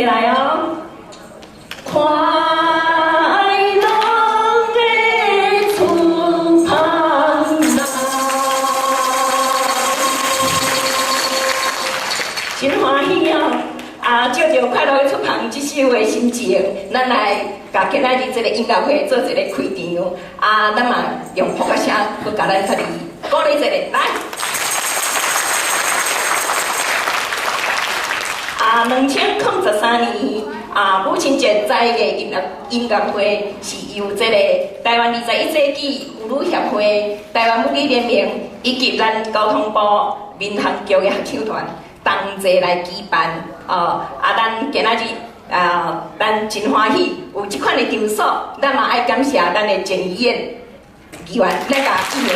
齊來哦。快樂的出帆啦！真歡喜哦！啊，借著快樂的出帆這首的心情，咱來共今仔日這个音樂會做一个開場。啊，咱嘛用噗仔聲，閣共咱家己鼓勵一下，來。啊，2013年啊，母親節在的音樂會是由這个台灣21世紀婦女協會、台灣母女聯盟以及咱交通部民航局的合唱團同齊來舉辦。哦，啊，咱今仔日啊，咱真歡喜有這款的場所，咱嘛愛感謝咱的鄭議員議員來共支援。